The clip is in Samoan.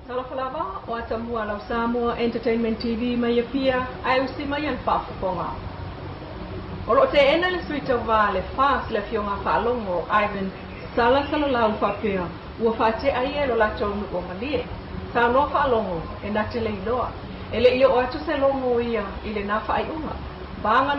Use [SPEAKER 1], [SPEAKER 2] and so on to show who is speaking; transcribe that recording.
[SPEAKER 1] Talofa lava, o Atamua lau Samoa Entertainment TV mai Apia, ae usi mai le faafofoga. O lo o teena le sui tauva a le FAST le afioga Faalogo Ivan Salasalalau faapea ua faatea ia e lo latou nuu o Malie. Saunoa Faalogo e na te le iloa. E le i oo atu se logo ia i lena faaiuga. Vagana.